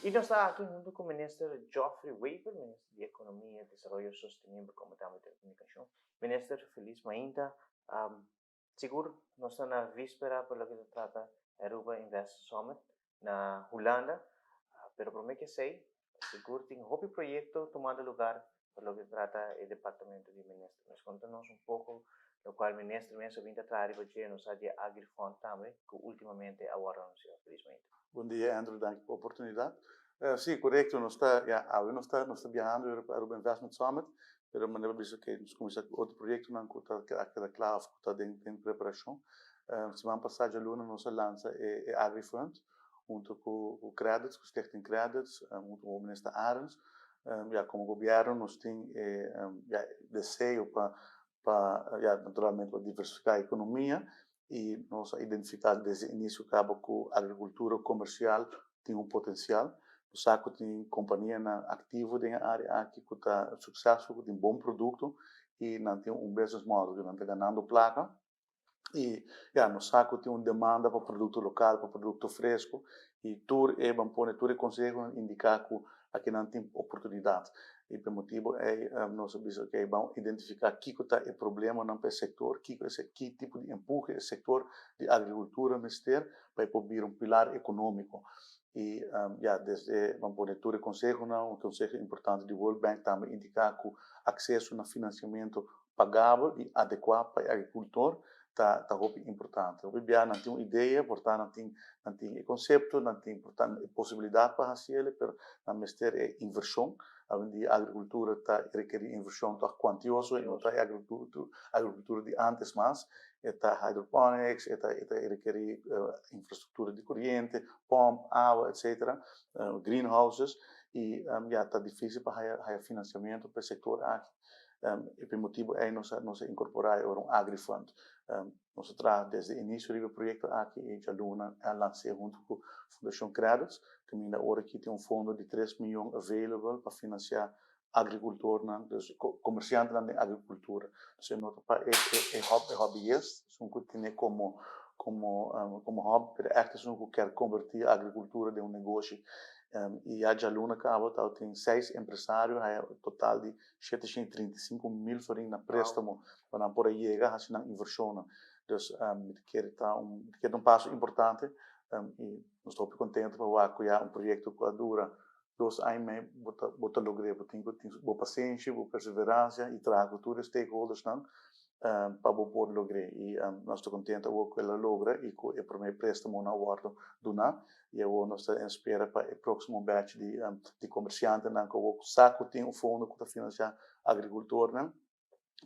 Y nos ta aki hunto cu Minister Geoffrey Wever, Minister di Economia, Desaroyo Sostenibel como tambe Telecomunicacion. Minister, feliz mainta. Sigur nos ta na vispera pa loke ta trata Aruba Invest Summit na Hulanda, pero prome cu esey, sigur tin hopi proyecto tumando lugar pa loke ta trata e departamento di Minister. Mes conta nos un poco locual Minister mes a bin ta traha riba dje, nos sa di AgriFund tambe cu ultimamente a wordo anuncia. Feliz mainta. Bon dia, Andrew, danki pa e oportunidad. Si, corecto, nos ta, ja, awe nos ta biahando pa Aruba Investment Summit, pero manera bisa cu nos cuminsa cu otro proyectonan cu ta keda cla of cu ta den preparacion. Siman pasa dialuna nos a lansa e AgriFund hunto cu Qredits, cu Stichting Qredits, hunto cu Minister Arends. Ja, como gobierno nos tin ja, deseo pa, ja, naturalmente pa diversifica e economia y nos a identifica desde inicio caba cu agricultura comercial tin un potencial. Nos sa cu tin companianan activo den e area aki cu ta successful, cu tin bon producto y nan tin un business model cu nan ta ganando placa. Y ja, nos sa cu tin un demanda pa producto local, pa producto fresco y tur e ban pone tur e conseho indica cu aki nan tin oportunidad. Y pa e motibo ey nos a bisa, ok, ban identifica kico ta e problemanan pa e sector, ki tipo di empuhe e sector di agricultura mester pa por bira un pilar economico. Y ja, desde ban pone tur e consehonan, un conseho importante di World Bank tambe indica cu acceso na financiamento pagabel y adecua pa e agricultor ta hopi importante. Hopi bia nan tin un idea, por ta nan tin e concepto, nan tin por ta e posibilidad pa haci, pero nan mester e inversion. Awendia agricultura ta requeri inversion toch cuantioso y no ta agricultura di antes mas. E ta hydroponics, e ta requeri infrastructura di coriente, pomp, awa, etc. Greenhouses y ja, ta dificil pa haya financiamento pa e sector aki. Y pa e motibo ey nos a incorpora un AgriFund. Nos a traha desde inicio di e proyecto aki y dialuna a lansa hunto cu Fundacion Qredits, cu awor aki tin un fondo di 3 miyon available pa financia agricultornan, dus comerciantenan di agricultura. Dus no ta pa e hobbyist, esun cu tin como hobby, pero echt esun cu kier converti agricultura den un negoshi. Y ya dialuna caba tin seis empresario, total di 735 mil florin na prestamo pa nan por yega haci nan inversion. Dus kier un paso importante y nos ta contento pa crea un proyecto cu a dura 2 aña y mei, bo ta logra, bo tin bo pasenshi, bo perseverancia y traha cu tur stakeholders nan pa por logra. Y nos ta contento cu el a logra y cu e prome prestamo a wordo duna y awor nos ta spera pa e proximo batch di comerciantenan cu sa cu tin un fondo cu ta financia agricultornan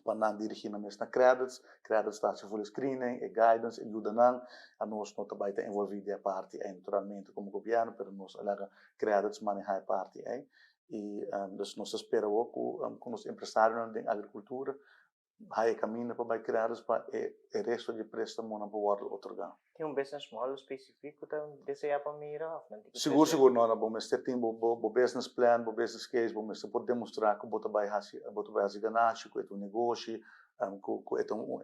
pa nan dirigi nan mes na Qredits. Qredits ta haci full screening e guidance e yuda nan. Anos no ta bay ta envolvi den e parti ey, naturalmente, como gobierno, pero nos a laga Qredits maneha e parti ey. Y dus nos ta spera cu nos empresarionan di agricultura haya caminda pa bay Qredits pa e resto di prestamonan por wordo otorga. Tin un business model specifico ta desea pa mira? Of nan tin Sigur, no, bo mester tin bo business plan, bo business case, bo mester por demostra cu bo ta bay haci ganashi, cu e ta un negoshi, cu e ta un,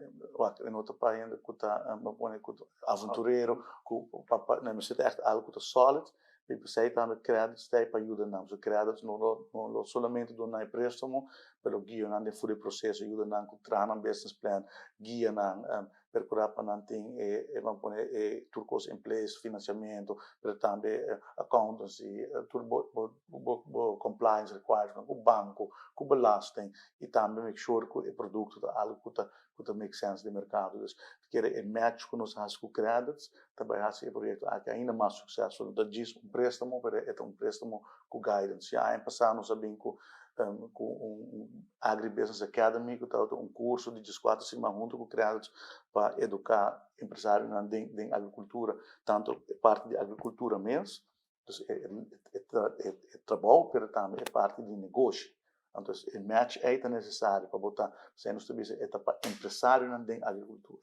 no ta pa hende cu ta, pone cu aventurero, cu pa, no, mester ta echt algo cu ta solid, y esey tambe Qredits ta pa yuda nan. So Qredits no solamente duna prestamo, pero guia nan den e proceso, yuda nan cu traha nan business plan, guia nan, percura pa nan tin e ban pone e tur cos in place, financiamento, pero tambe accountancy, tur bo compliance requirement, cu banco, cu belasting, y tambe make sure cu e producto ta algo cu ta make sense di mercado. Dus kier e match cu nos a haci cu Qredits, tambe haci e proyecto aki ainda mas successful. No ta djis un prestamo, pero e un prestamo cu guidance. Ya aña pasa nos a bin cu un Agribusiness Academy, cu ta un curso di 14 siman hunto cu Qredits pa educa empresarionan den agricultura, tanto parti di agricultura mes, dus e trabou, pero tambe e parti di negoshi. Anto, e match ey ta necesario pa bo ta, si nos ta e pa empresarionan den agricultura.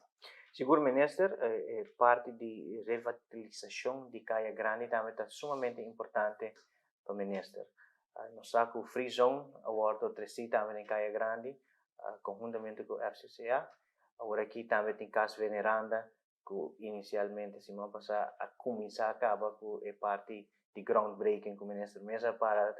Sigur, Minister, parti di revitalisacion di Caya Grandi tambe ta sumamente importante pa Minister. Nos sa cu Free Zone a wordo treci tambe na Caya Grandi, conhuntamente cu FCCA. Awor aki tambe tin Cas Veneranda. Ku inisialmente siman pasá a kuminsá kaba ku e parti di groundbreaking ku minister mes a para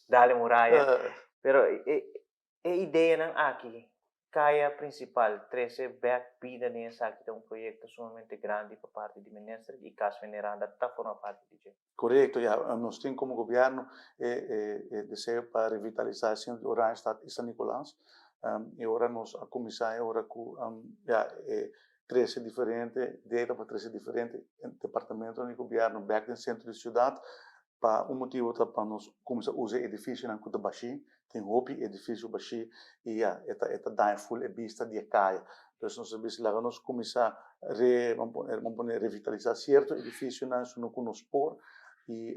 dale muraya. Pero e ideanan aki, kaya prinsipal, trese bèk bida den esaki ta un proyekto sumamente grandi pa parti di minister i Cas Veneranda ta forma parti di dje. Korekto, ya. Nos tin komo gobièrnu e deseo pa revitalisá e sentro di Oranjestad i San Nicolas. I ora nos a kuminsá e ora ku ya e trese diferente data pa trese diferente departamentonan di gobièrnu bèk den sentro di siudat pa un motibu ta pa nos kuminsá usa e edifisionan ku ta bashí. Tin hopi edifisio bashí i ya e ta e ta daña ful e bista di e kaya. Dus nos a bisa laga nos kuminsá re ban pone revitalisá sierto edifisionan esun ku nos por i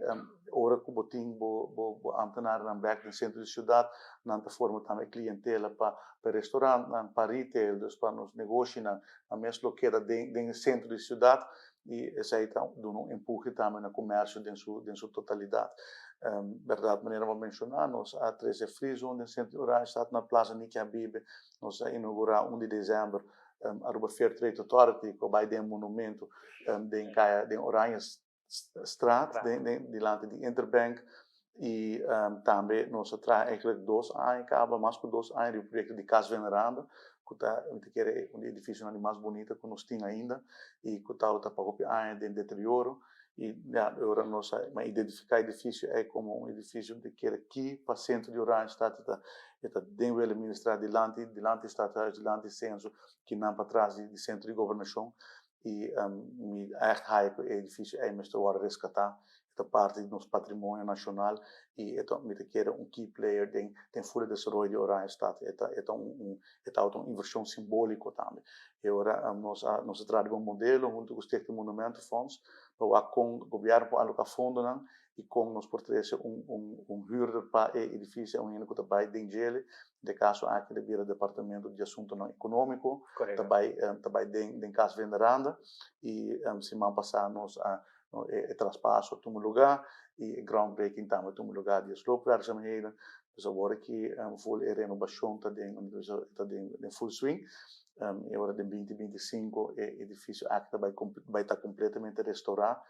ora ku bo tin bo bo amtenarnan bèk den sentro di siudat nan ta forma tambe e klientela pa pa e restorantnan, pa retail, dus pa nos negoshinan. Nan mes lo keda den den e sentro di siudat i esei ta duna un empuhe tambe na komersio den su den su totalidat. Bèrdat manera bo a menshoná nos a trese free zone den sentro di Oranjestad na Plaza Niki Habibe. Nos a inougurá un di desèmber Aruba Fair Trade Authority ku a bai den e monumento den kaya den Oranjestraat den den dilanti di Interbank i tambe nos a traha eigentlik dos aña kaba mas ku dos aña riba e proyekto di Cas Veneranda ku ta mi ta kere un di e edifisionan di mas bunita ku nos tin ainda i ku tabata pa hopi aña den deterioro i ya e ora nos a identifiká e edifisio ei komo un edifisio mi ta kere ki pa sentro di Oranjestad e ta den Wilhelminastraat dilanti dilanti Stadhuis dilanti Censo kinan patras di sentro di gobernashon i mi ègt haya ku e edifisio ei mester wòrdu reskatá. E ta parti di nos patrimonio nashonal i e ta mi ta kere un key player den den full e desaroyo di Oranjestad. E ta e ta un un e tabata un invershon simbóliko tambe. E ora nos a nos a traha riba un modelo huntu ku Stichting Monumentenfonds pa wak kon gobièrnu por aloká fondonan i kon nos por trese un un un huurder pa e edifisio, un hende ku ta bai den djele. Den e kaso aki ta bira Departamento di Asuntonan Ekonómiko ta bai ta bai den den Cas Veneranda i siman pasá nos a e traspaso a tuma lugá i e groundbreaking tambe a tuma lugá di e sloopwerkzaamheden. Dus awor aki ful e renobashon ta den ta den den full swing i ora den binti 25 e edifisio aki ta bai bai ta kompletamente restourá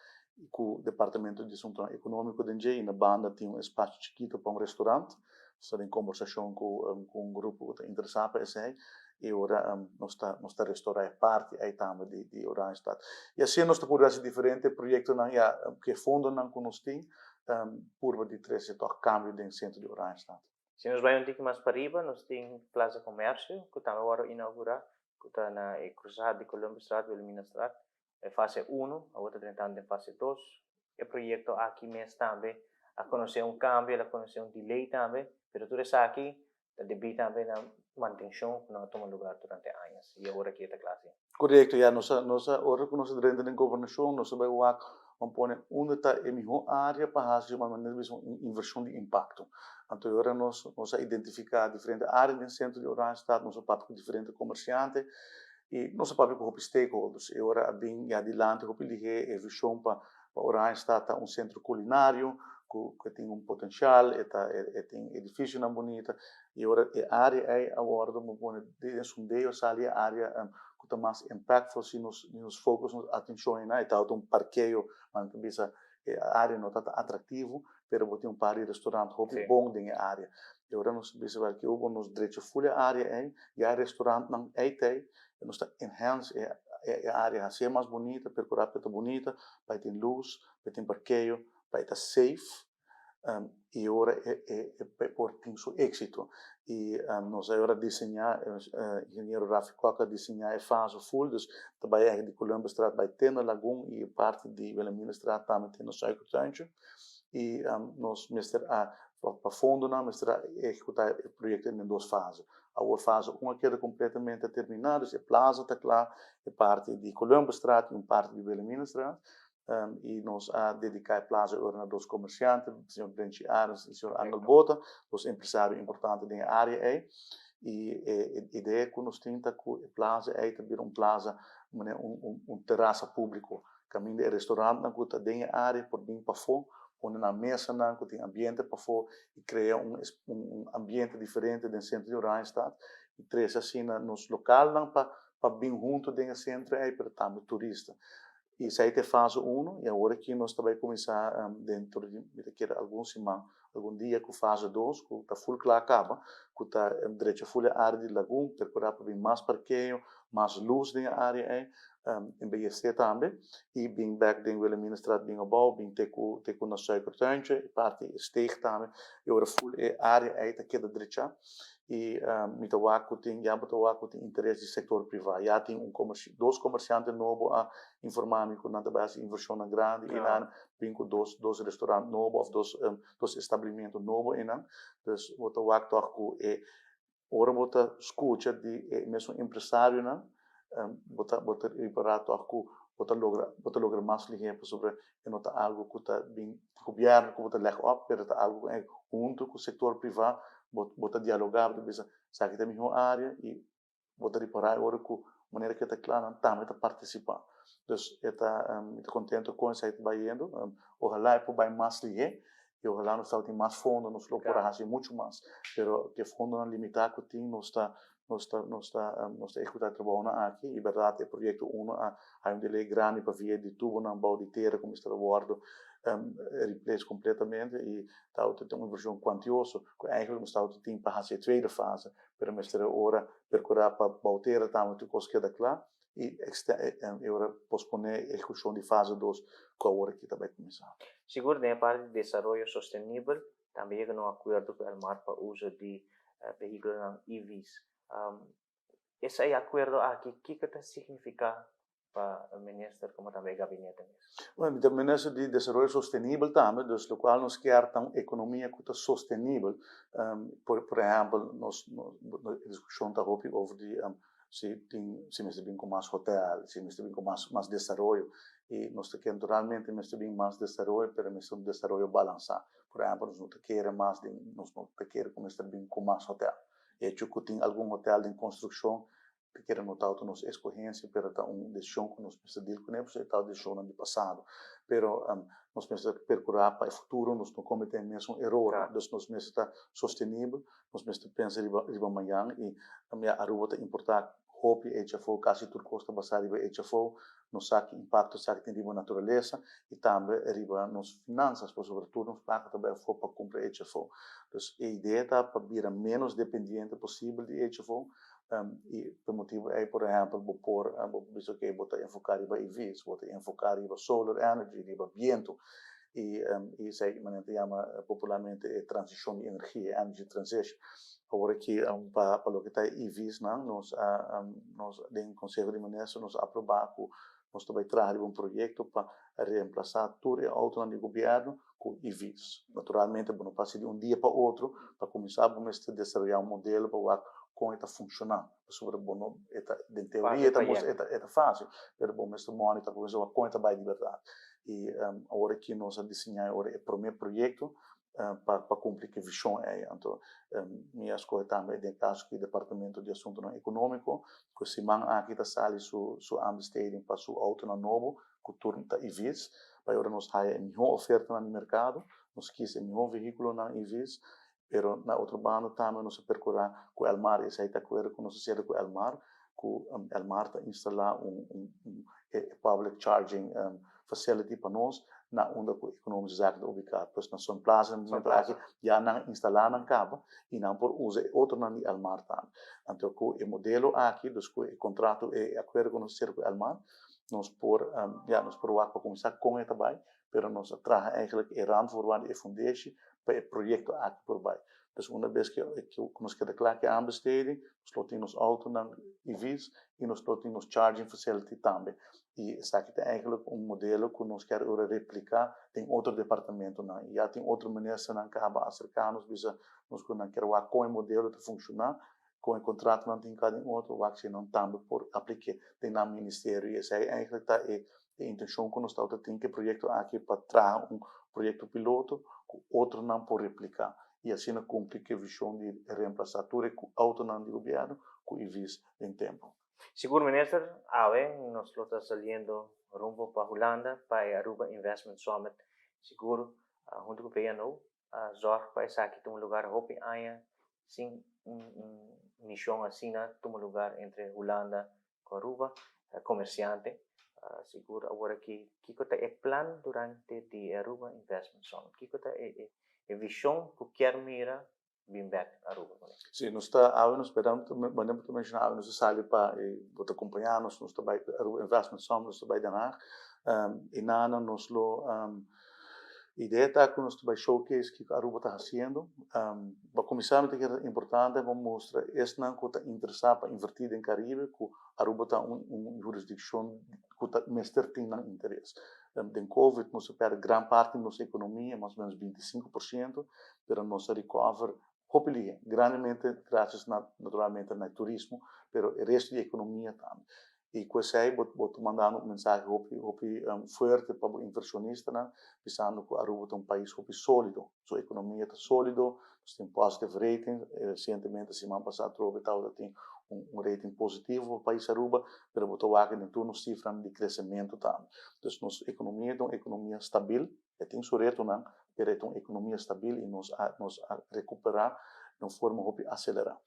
ku Departamento di Asuntonan Ekonómiko den dje i na banda tin un espasio chikito pa un restorant. Nos ta den kombersashon ku ku un grupo ku ta interesá pa esei i ora nos ta nos ta restourá e parti ei tambe di di Oranjestad. I asina nos ta purba hasi diferente proyektonan ya ku e fondonan ku nos tin purba di trese tòg kambio den sentro di Oranjestad. Si nos bai un tiki mas pariba nos tin Plaza Comercio ku tambe wòrdu inougurá ku ta na e krusada di Columbusstraat, Wilhelminastraat. E fase uno, awor ta drentando den fase dos. E proyekto aki mes tambe a konosé un kambio, el a konosé un delay tambe, pero tur esaki ta debí tambe na mantenshon ku nan a tuma lugar durante añas i awor aki e ta kla si. Korekto, ya. Nos a, nos a, ora ku nos a drenta den gobernashon, nos a bai wak, ban pone unda ta e mihó área pa hasi un manera di bisa un invershon di impakto. Anto e ora nos, nos a identifiká diferente área den sentro di Oranjestad, nos a papia ku diferente komersiante, I nos a papia ku hopi stakeholders. E ora a bin ya dilanti hopi lihé e vishon pa pa Oranjestad ta un sentro kulinario ku ku tin un potenshal, e ta e tin edifisionan bunita. I ora e área ei a wòrdu bo pone den sondeo sali e área ku ta mas impactful si nos nos focus nos atenshon einan. E tabata un parkeo, nan ta bisa e área no ta tan atraktivo, pero bo tin un par di restaurant hopi bon den e área. I ora nos bisa wèl ke bo nos drecha ful e área ei, ya e restaurantnan ei ta ei, nos ta enhance e e área, hasié mas bunita, perkurá pa e ta bunita, pa e tin lus, pa e tin parkeo, pa e ta safe, i ora e e e por tin su éksito. I nos a ora diseñá, ingeniero Rafi Kok a diseñá e fase ful, dus ta bai ègt di Columbusstraat bai te na Lagun i e parti di Wilhelminastraat tambe te na Suikertuintje. I nos mester a pa fondonan mester a ehekutá e proyekto den dos fase. Awor fase un a keda kompletamente terminá, dus e plaza ta kla, e parti di Columbusstraat i un parti di Wilhelminastraat. I nos a dediká e plaza ora na dos komersiante, señor Brenchi Arends i señor Angel Botha, dos empresario importante den e área ei. I e idea ku nos tin ta ku e plaza ei ta bira un plaza manera un un terasa públiko, kaminda e restorantnan ku ta den e área por bin pafó, pone nan mesanan ku tin ambiente pafó i krea un un ambiente diferente den sentro di Oranjestad i trese asina nos lokalnan pa. pa bin hunto den e centro ei, pero tambe turista. Y esey ta e fase uno y awor aki nos ta bay cuminsa dentro di mi ta kere algun siman, algun dia cu fase dos cu ta full cla caba, cu ta drecha full e area di lagun, percura pa bin mas parkeo, mas luz den e area ei, embellece tambe y bin bek den Wilhelminastraat bin abao, bin te cu te cu na Suikertuintje, e parti e steeg tambe y ora full e area ei ta keda drecha. Y mi ta wak cu tin, ya bo ta wak cu tin interes di sector priva. Ya tin un comerci, dos comerciante nobo a informa mi cu nan ta bay haci inversionnan grandi y nan bin cu dos, dos restaurant nobo of dos, dos establimiento nobo eynan. Dus bo ta wak toch cu e, ora bo ta scucha di e mesun empresarionan, bo ta, bo ta ripara toch cu bo ta logra, bo ta logra mas lihe pasobra e no ta algo cu ta bin di gobierno cu bo ta leg op, pero ta algo cu hunto cu sector priva bo bo ta dialoga, bo ta bisa esaki ta e miho area y bo ta ripara e ora cu manera cu e ta cla nan tambe ta participa. Dus e ta mi ta contento con esaki ta bayendo, ohala e por bay mas lihe y ohala nos tabatin mas fondo nos lo por a haci mucho mas, pero cu e fondonan limita cu tin nos ta Nos ta nos ta nos ta ehecuta e trabounan aki y berdad e proyecto uno a hay un delay grandi pa via di tubonan bou di tera cu mester a wordo replace completamente y tabata tin un inversion cuantioso cu eigenlijk nos tabata tin pa haci e tweede fase pero mester a ora percura pa bou tera tambe tur cos keda cla y e ora pospone e ehecucion di fase dos cu awor aki ta bay cuminsa. Sigur den e parti di desaroyo sostenibel Tambe yega na un akuerdo ku Elmar pa uso di vehíkulonan EV's. Esei akuerdo aki kiko ta signifiká pa minister komo tambe e gabinete mes? Bueno, mi ta minister di Desaroyo Sostenibel tambe, dus lokual nos kier ta un ekonomia ku ta sostenibel. Por por ehèmpel nos e diskushon ta hopi over di si tin si mester bin ku mas hotel, si mester bin ku mas mas desaroyo. I nos ta kere naturalmente mester bin mas desaroyo, pero mester un desaroyo balansá. Por ehempel, nos no ta kere mas den, nos no ta kere ku mester bin ku mas hotel. Hecho ku tin algun hotel den konstrukshon, ta kere no ta outo nos eskohensia, pero ta un desishon ku nos mester deal kuné, pasobra e ta desishonnan di pasado. Pero nos mester perkurá pa e futuro nos no kometé e mesun erornan. Dus nos mester ta sostenibel, nos mester pensa riba riba mañan i ya Aruba ta importá hopi HFO, kasi tur kos ta basá riba HFO. Nos sa ki impakto esaki tin riba naturalesa i tambe riba nos finansas, pasobra tur nos plaka ta bai afó pa kumpra HFO. Dus e idea ta pa bira ménos dependiente posibel di HFO i pa e motibu ei, por ehèmpel, bo por bo por bisa oke bo ta enfoká riba EV's, bo ta enfoká riba solar energy, riba bientu i esei manera ta yama popularmente e transishon di energia, energy transition. Awor aki pa pa loke ta e EV's nan nos a nos den Conseho di Minister nos a aproba cu nos ta bay traha riba un proyecto pa reemplasa tur e autonan di gobierno cu EV's. Naturalmente bo no por haci di un dia pa otro, pa cuminsa bo mester desaroya un modelo pa wak con e ta funciona, pasobra bo no e ta den teoria e ta mustra e ta facil, pero bo mester monitor bo mester wak con e ta bay di berdad. Y awor aki nos a diseña e ora e prome proyecto pa cumpli cu e vision ey. Anto mi a scoge tambe den e caso cu e Departamento di Asuntonan Economico cu e siman aki ta sali su su aanbesteding pa su autonan nobo cu tur ta EV's. Pa e ora nos haya e miho ofertanan di mercado, nos kies e miho vehiculonan EV's, pero na otro banda tambe nos a percura cu Elmar, esey ta acuerdo cu nos a cera cu Elmar, cu Elmar ta instala un un e public charging facility pa nos na unda cu Economische Zaken ta ubica. Pues na Sun Plaza na momento aki ya nan a instala nan caba y nan por usa e otronan di Elmar tambe. Anto cu e modelo aki, dus cu e contrato, e acuerdo cu nos a cera cu Elmar, nos por, ya, nos por wak pa cuminsa con e ta bay, pero nos a traha eigenlijk e randvoorwaarden, e fundeshi pa e proyecto aki por bay. Dus una bes cu nos keda cla cu e aanbesteding, nos lo tin nos autonan EV's y nos lo tin nos charging facility tambe. Y esaki ta eigenlijk un modelo cu nos kier ora replica den otro departamentonan. Y ya tin otro ministernan caba acerca nos bisa nos cu nan kier wak con e modelo ta funciona, con e contratonan tin cada den otro, wak si nan tambe por aplique den nan ministerio. Y esey eigenlijk ta e intencion cu nos tabata tin cu e proyecto aki pa traha un proyecto piloto cu otronan por replica y asina cumpli cu e vision di reemplaza tur e autonan di gobierno cu EV's den tempo. Sigur Minister, awe nos lo ta saliendo rumbo pa Hulanda pa e Aruba Investment Summit. Sigur hunto cu VNO a zorg pa esaki tuma lugar hopi aña sin un mision asina tuma lugar entre Hulanda. Cu Aruba, comerciante, sigur awor aki kico ta e plan durante di Aruba Investment Summit? Kico ta e vision cu kier mira bin bek Aruba cu ne? Si, nos ta awe nos sperando, manera bo ta menciona awe nos ta sali pa e bo ta acompaña nos, nos ta bay Aruba Investment Summit, nos ta bay Den Haag. Y nana nos lo Idea ta ku nos ta bai showcase kiko Aruba ta hasiendo. Pa kuminsá mi ta kere ta importante pa mustra esnan ku ta interesá pa invertí den Karibe ku Aruba ta un hurisdikshon ku ta mester tin nan interes. Den covid nos a pèrdè gran parti di nos ekonomia, mas o ménos 25%, pero nos a recover hopi lihé, grandemente grasias na naturalmente na e turismo, pero e resto di ekonomia tambe. I ku esei bo bo ta mandando un mensahe hopi hopi fuerte pa bo invershonistanan, bisando ku Aruba ta un pais hopi sólido. Su ekonomia ta sólido, nos tin positive rating, resientemente siman pasá atrobe tabata tin un un rating positivo pa pais Aruba, pero bo ta wak den tur nos sifranan di kresementu tambe. Dus nos ekonomia ta un ekonomia stabil, E tin su retonan, pero e ta un ekonomia stabil i nos a nos a rekuperá den un forma hopi aselerá.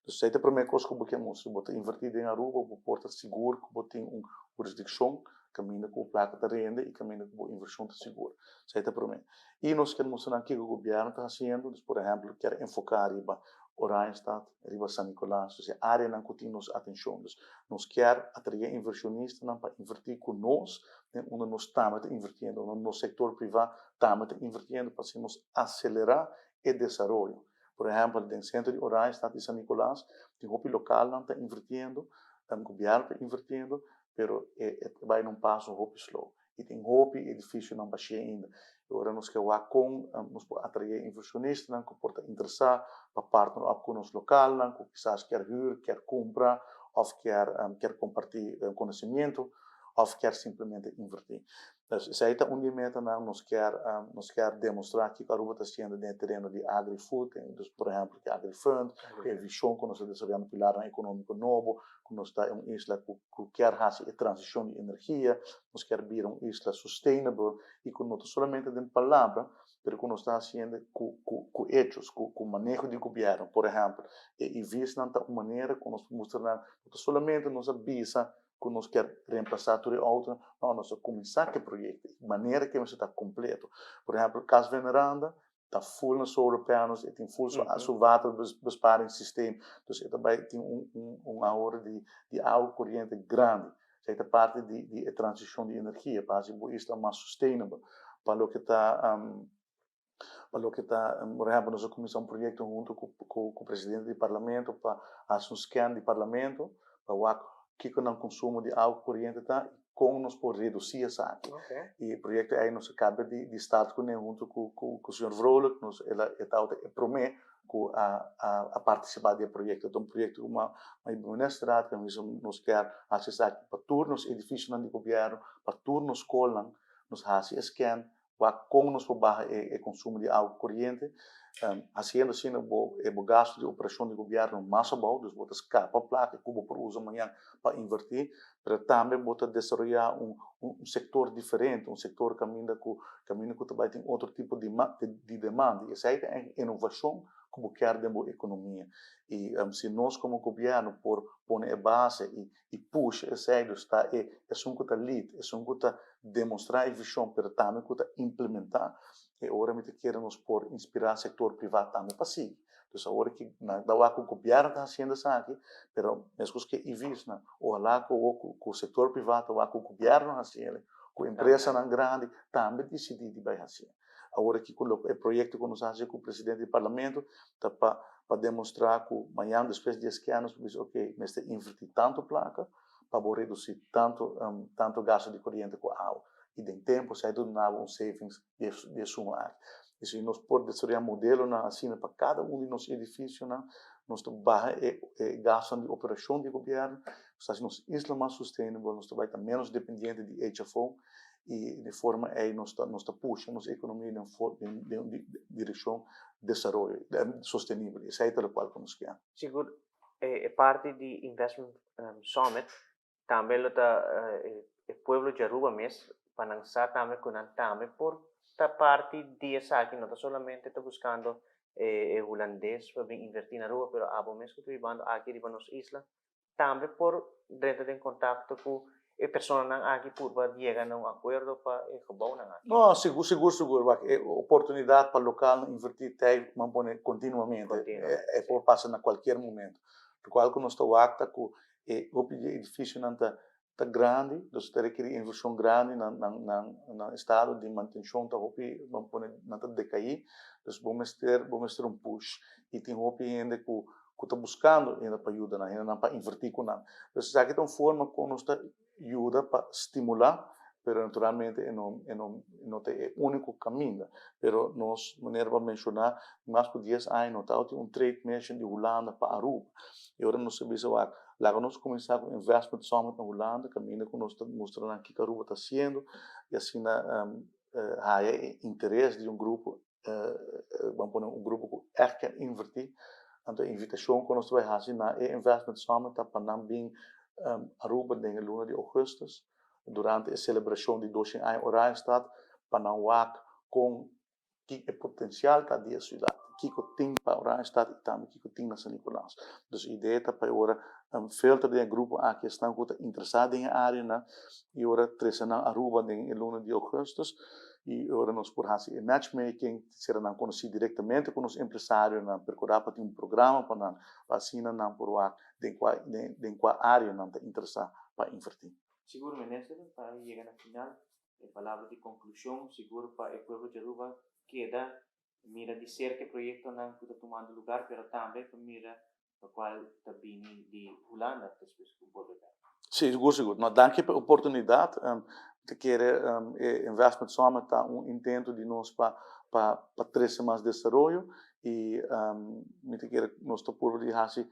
Dus esei ta e promé kos ku bo ke mustra. Bo ta invertí den Aruba, bo por ta sigur ku bo tin un hurisdikshon kaminda ku bo plaka ta rende i kaminda ku bo invershon ta sigur. Esei ta e promé. I nos kier mustra nan kiko gobièrnu ta hasiendo. Dus por ehèmpel kier enfoká riba Oranjestad, riba San Nicolas, dus e áreanan ku tin nos atenshon. Dus nos kier atraé invershonistanan pa invertí ku nos den unda nos tambe ta invirtiendo, unda nos sektor privá tambe ta invirtiendo pa asina nos aselerá e desaroyo. Por ehèmpel, den sentro di Oranjestad i San Nicolas tin hopi lokalnan ta invirtiendo, gobièrnu ta invirtiendo, pero e ta bai na un paso hopi slow i tin hopi edifisionan bashí ainda. I ora nos ke wak kon nos por atraé invershonistanan ku por ta interesá pa partner op ku nos lokalnan ku kisas kier hür, kier kumpra òf kier kier kompartí konosimiento. Of kier simplemente inverti. Dus esei ta un di e metanan, nos kier nos kier demostra kiko Aruba ta haciendo den e tereno di agri-food, dus por ehempel ke agri-fund, e vision ku nos ta desaroyando pilarnan economico nobo, ku nos ta un isla ku ku kier haci e transicion di energia, nos kier bira un isla sustainable y ku no ta solamente den palabra, pero ku nos ta haciendo ku ku ku hechos, ku ku maneho di gobierno. Por ehempel, e EVsnan ta un manera ku nos por mustra nan, no ta solamente nos a bisa ku nos kier reemplasá tur e outonan, no, nos a kuminsá ku e proyekto i manera ku e mester ta kompleto. Por ehèmpel, Kas Veneranda ta ful na solar panels, e tin ful su waterbesparingssysteem, dus e ta bai tin un ahorro di awa koriente grandi. Esei ta parti di e transishon di energia pa hasi bo isla mas sustainable. Pa loke ta Pa loke ta, por ehempel, nos a kuminsá un proyekto huntu ku presidente di parlamento pa hasi un scan di parlamento pa wak kiko nan konsumo di awa koriente ta i kon nos por redusí esaki. I e proyekto ei nos a kaba di start kuné huntu ku señor Vrolijk, nos el a e tabata e promé ku a partisipá di e proyekto. Ta un proyekto ku a ministerraad ku a bisa nos kier hasi esaki pa tur nos edifisionan di gobièrnu, pa tur nos skolnan nos hasi e scan. Wak kon nos por baha e konsumo di awa koriente, hasiendo asina bo e bo gasto di operashon di gobièrnu mas abou, dus bo ta skapa plaka ku bo por usa mañan pa invertí, pero tambe bo ta desaroyá un un sektor diferente, un sektor kaminda ku kaminda ku ta bai tin otro tipo di di demanda i esei ta e inovashon ku bo kier den bo ekonomia. I si nos komo gobièrnu por pone e base i i pusha esei, dus ta e esun ku ta lead, esun ku ta demostrá e vishon pero tambe ku ta implementá, e ora mi ta kere nos por inspirá sektor privá tambe pa sigui. Dus awor ki nan ta wak ku gobièrnu ta hasiendo esaki, pero meskos ku e EVsnan, ohalá ku awor ku sektor privá ta wak ku gobièrnu hasiel, ku empresanan grandi tambe disidí di bai hasiel. Awor aki ku e proyekto ku nos a hasi ku presidente di parlamento ta pa pa demostrá ku mañan despues di esaki nos por bisa oke mester invertí tantu plaka pa bo redusí tantu tantu gasto di koriente ku awa i den tempu esei ta duna bo un savings di e suma aki. I si nos por desaroyá modelonan asina pa kada un di nos edifisionan nos ta baha e gastonan di operashon di gobièrnu, nos ta hasi nos isla mas sustainable, nos ta bai ta ménos dependiente di HFO. I di forma ei nos ta nos ta pusha nos ekonomia den for den den un direkshon desaroyo sostenibel. Esei ta lokual ku nos kier. Sigur e parti di Investment Summit tambe lo ta e pueblo di Aruba mes pa nan sa tambe ku nan tambe por ta parti di esaki, no ta solamente ta buskando e hulandes pa bin inverti na Aruba pero abo mes ku ta bibando aki riba nos isla. Tambe por drenta den kontakto ku e personanan aki purba yega na un akuerdo pa e gebounan aki. No, sigur, sigur, sigur. Wak, e oportunidat pa lokalnan invertí tei ban pone kontinuamente. E por pasa na kualkier momento. Lokual ku nos ta wak ta ku e hopi di e edifisionan ta ta grandi, dus ta rekerí invershon grandi, nan nan nan nan estado di mantenshon ta hopi ban pone nan ta dekaí, dus bo mester bo mester un push. I tin hopi hende ku ku ta buskando hende pa yuda nan, hendenan pa invertí ku nan. Dus esaki ta un forma kon nos ta yuda pa stimulá, pero naturalmente e no e no e no ta e úniko kaminda. Pero nos, manera bo a menshoná, mas ku dies aña no tabatin un trade mission di Hulanda pa Aruba. I ora nos a bisa wak, laga nos kuminsá ku Investment Summit na Hulanda, kaminda ku nos ta mustra nan kiko Aruba ta hasiendo i asina haya e interes di un grupo Ban pone un grupo ku ègt ke invertí. Anto e invitashon ku nos ta bai hasi na e Investment Summit ta pa nan bin Aruba den e luna di ougùstùs durante e selebrashon di doshen aña Oranjestad pa nan wak kon ki e potensial ta di e siudat, kiko tin pa Oranjestad i tambe kiko tin na San Nicolas. Dus e idea ta pa e ora filter den e grupo aki esnan ku ta interesá den e áreanan i ora trese nan Aruba den e luna di ougùstùs. I ora nos por hasi e matchmaking, sera nan konosí direktamente ku nos empresarionan, perkurá pa tin un programa pa nan, pa asina nan por wak den kua den kua área nan ta interesá pa invertí. Sigur Minister, pa yega na final, e palabra di konklushon sigur pa e pueblo di Aruba keda mira di serka e proyektonan ku ta tumando lugar, pero tambe pa mira lokual ta bini di Hulanda despues ku bolbe bek. Sí, sigur sigur. No, danki pa e oportunidat. Mi ta kere e Investment Summit ta un intento di nos pa pa pa trese mas desaroyo i mi ta kere nos ta purba di hasi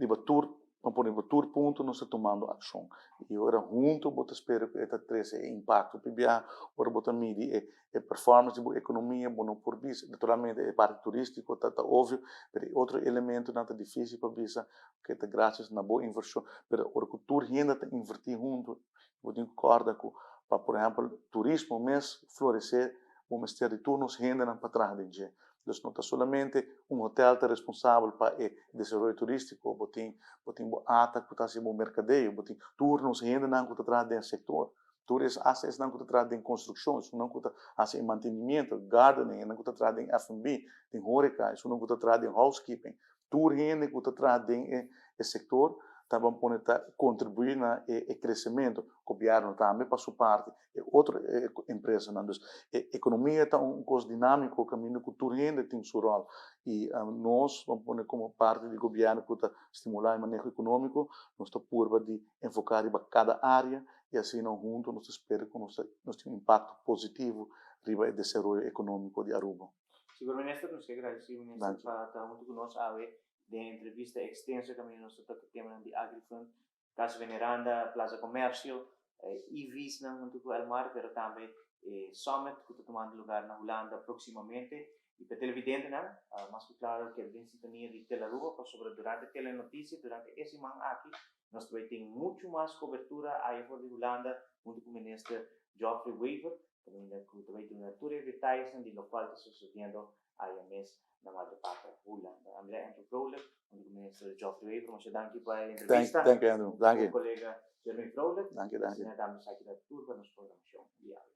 riba tur, pa pone riba tur punto nos ta tumando akshon. I ora huntu bo ta spera ku e ta trese e impakto. Pabia ora bo ta midi e E performance di bo economia bo no por bisa. Naturalmente e parti turistico ta ta obvio, pero e otro elementonan ta dificil pa bisa cu ta gracias na bo inversion. Pero ora cu tur hende ta inverti hunto, bo tin cu corda cu pa por ehempel turismo mes florece bo mester di tur nos hendenan pa traha den dje. Dus no ta solamente un hotel ta responsabel pa e desaroyo turistico, bo tin bo tin bo ata cu ta haci bo mercadeo, bo tin tur nos hendenan cu ta traha den e sector. Tur es hasta esnan ku ta traha den konstrukshon, esunnan ku ta hasi e mantenimiento, gardening, esnan ku ta traha den F&B, den horeca, esunnan ku ta traha den housekeeping, tur hende ku ta traha den e sektor ta ban pone ta kontribuí na e kresementu. Gobièrnu tambe pa su parti, e otro empresanan. Dus e ekonomia ta un kos dinámiko kaminda ku tur hende tin su ròl i nos ban pone komo parti di gobièrnu ku ta stimulá e maneho ekonómiko, nos ta purba di enfoká riba kada área i asina hunto nos ta spera ku nos ta nos tin un impakto positivo riba e desaroyo ekonómiko di Aruba. Señor Minister, nos ke gradisí Minister pa ta hunto ku nos awe den e entrevista ekstenso kaminda nos ta toka temanan di AgriFund, Cas Veneranda, Plaza Comercio, EVsnan hunto ku Elmar, pero tambe e summit ku ta tumando lugar na Hulanda próksimamente. I pa televidentenan, mas ku klaro keda den sintonia di TeleAruba pasobra durante Telenoticia durante e siman aki Nos ta bai tin muchu mas kobertura aya for di Hulanda huntu ku Minister Geoffrey Wever, kaminda ku ta bai duna tur e detayesnan di lokual ta sosodiendo aya mes na Madre Patria Hulanda. Ami ta Andrew Vrolijk huntu ku Minister Geoffrey Wever. Masha danki pa e entrevista. Thank you Andrew. Danki. Ku kolega Jeremy Vrolijk. Danki, danki. Asina tambe esaki ta tur pa nos programashon di awe.